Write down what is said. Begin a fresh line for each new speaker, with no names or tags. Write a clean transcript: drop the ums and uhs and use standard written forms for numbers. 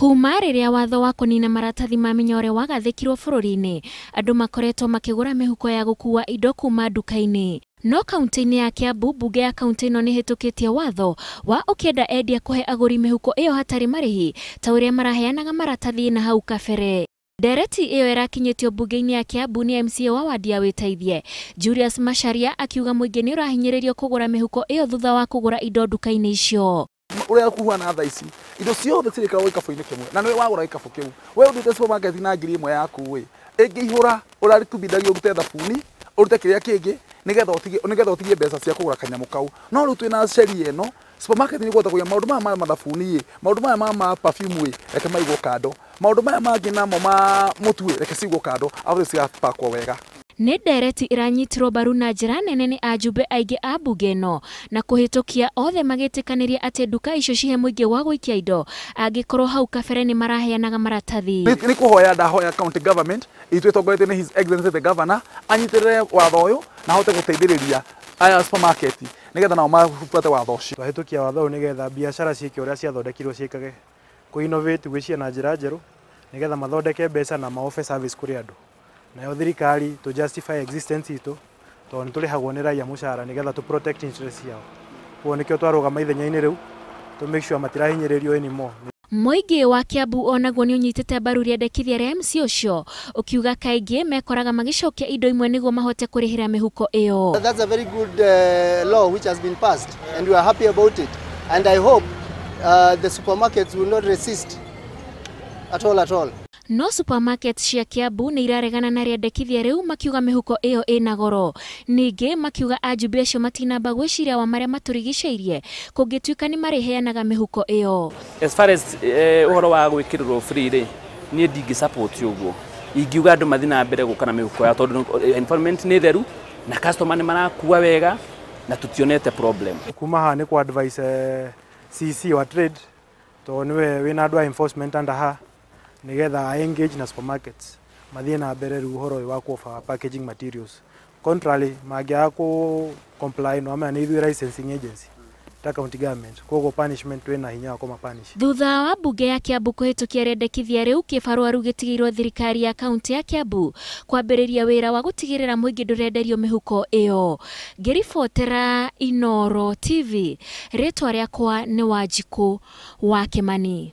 Kuma rĩrĩa watho wa kũnina maratathi ma mĩnyore wagathĩkirwo bũrũri-inĩ, andũ makoretwo makĩgũra mĩhuko ya gũkua indo kuma nduka-inĩ. No kaunti-inĩ ya Kiambu, mbunge ya kaunti ĩno nĩ ĩhĩtũkĩtie watho wa ũkĩenda endia kũhe agũri mĩhuko ĩyo hatarĩ marĩhi ta ũrĩa maraheanaga maratathi na hau kabere. Ndereti ĩyo ĩrakinyĩtio mbunge-inĩ ya Kiambu nĩ MCA wa wadi ya Wĩteithie Julius Macharia akiuga mũingĩ nĩ ũrahinyĩrĩrio kũgũra mĩhuko ĩyo thutha wa kũgũra indo nduka-inĩ icio.
Ũrĩa kuhana thaa ici indo ciothe cirĩkĩragwo gĩkabũ-inĩ kĩmwe na nĩwe wagũra gĩkabũ kĩu we ũthiĩte supermarket na 1000 yaku ĩ ĩngĩihũra ũrarĩkubithagia ũrute thabuni ũrute kĩrĩa kĩngĩ nĩgetha ũtigie mbeca cia kũgũra kanyamũ kau. No rĩu twĩna sheria ĩno supermarket nĩ kũhota kũiga maũndũ maya ma mathabuni ĩ, maũndũ maya ma perfume ĩ, reke maigwo kando, maũndũ maya mangĩ namo ma mũtu ĩ, reke cigwo kando arabu cigapakwo wega.
Nĩ ndereti ĩranyitirwo mbaru na njĩra nene nĩ ajumbe aingĩ a mbunge ĩno na kũhĩtũkia othe magĩtĩkanĩria atĩ nduka icio cihe mũingĩ wa gũikia indo angĩkorwo hau kabere nĩ maraheanaga maratathi.
Nĩ kũhoya ndahoya county government itũ ĩtongoretio nĩ His Excellency the Governor anyitĩrĩre watho ũyũ na ahote gũteithĩrĩria aya supermarket nĩgetha nao mabuate watho ũcio.
Twahĩtũkia watho ũyũ nĩgetha biacara ciĩke ũrĩa ciathondekirwo ciĩkage, kũ innovate gwĩcia na njĩra njerũ nĩgetha mathondeke mbeca na ma offer service kũrĩ andũ. Nayo thirikari to justify existence itũ tondũ nĩ tũrĩhagwo nĩ raia mũcara nĩgetha to protect interest ciao. Koguo nĩkĩo twarũgama ithenya-inĩ rĩu to make sure matirahinyĩrĩrio anymore.
Mũingĩ wa Kiambu onaguo nĩ ũnyitĩte mbaru rĩendekithia rĩa MC ũcio ũkiuga kaingĩ mekoraga magĩcokia indo imwe nĩguo mahote kũrĩhĩra mĩhuko ĩyo.
That's a very good law which has been passed and we are happy about it, and I hope the supermarkets will not resist at all at all.
No supermarket cia Kiambu nĩ iraregana na rĩendekithia rĩu makiuga mĩhuko ĩyo ĩna goro. Ningĩ makiuga ajumbe acio matinamba gwĩciria wa marĩa matũrigicĩirie kũngĩtuĩka nĩ marĩheanaga mĩhuko ĩyo.
As far as ũhoro wa gwĩkĩrĩrwo free rĩ, niĩ ndingĩ support ũguo. Ingiuga andũ mathiĩ na mbere gũka na mĩhuko yao tondũ environment nĩ theru na customer nĩ marakua wega na tũtionete problem.
Kuma haha nĩ kũ advise CC wa trade tondũ nĩwe wĩna andũ a enforcement under her nĩgetha engage na supermarkets mathiĩ na mbere rĩu ũhoro ũyũ wa ku-offer packaging materials. Contrary mangĩaga kũ comply no amenya nĩ ithuĩ licensing agency ta county government, koguo punishment twĩna hinya wa kũma punish.
Thutha wa mbunge ya Kiambu kũhĩtũkia rĩendekithia rĩu, kĩbarũa rĩu gĩtigĩirwo thirikari ya kaunti ya Kiambu kwambĩrĩria wĩra wa gũtigĩrĩra mũingĩ ndũrenderio mĩhuko ĩyo. Ngĩribotera Inooro TV, rĩtwa rĩakwa nĩ Wanjikũ wa Kĩmani.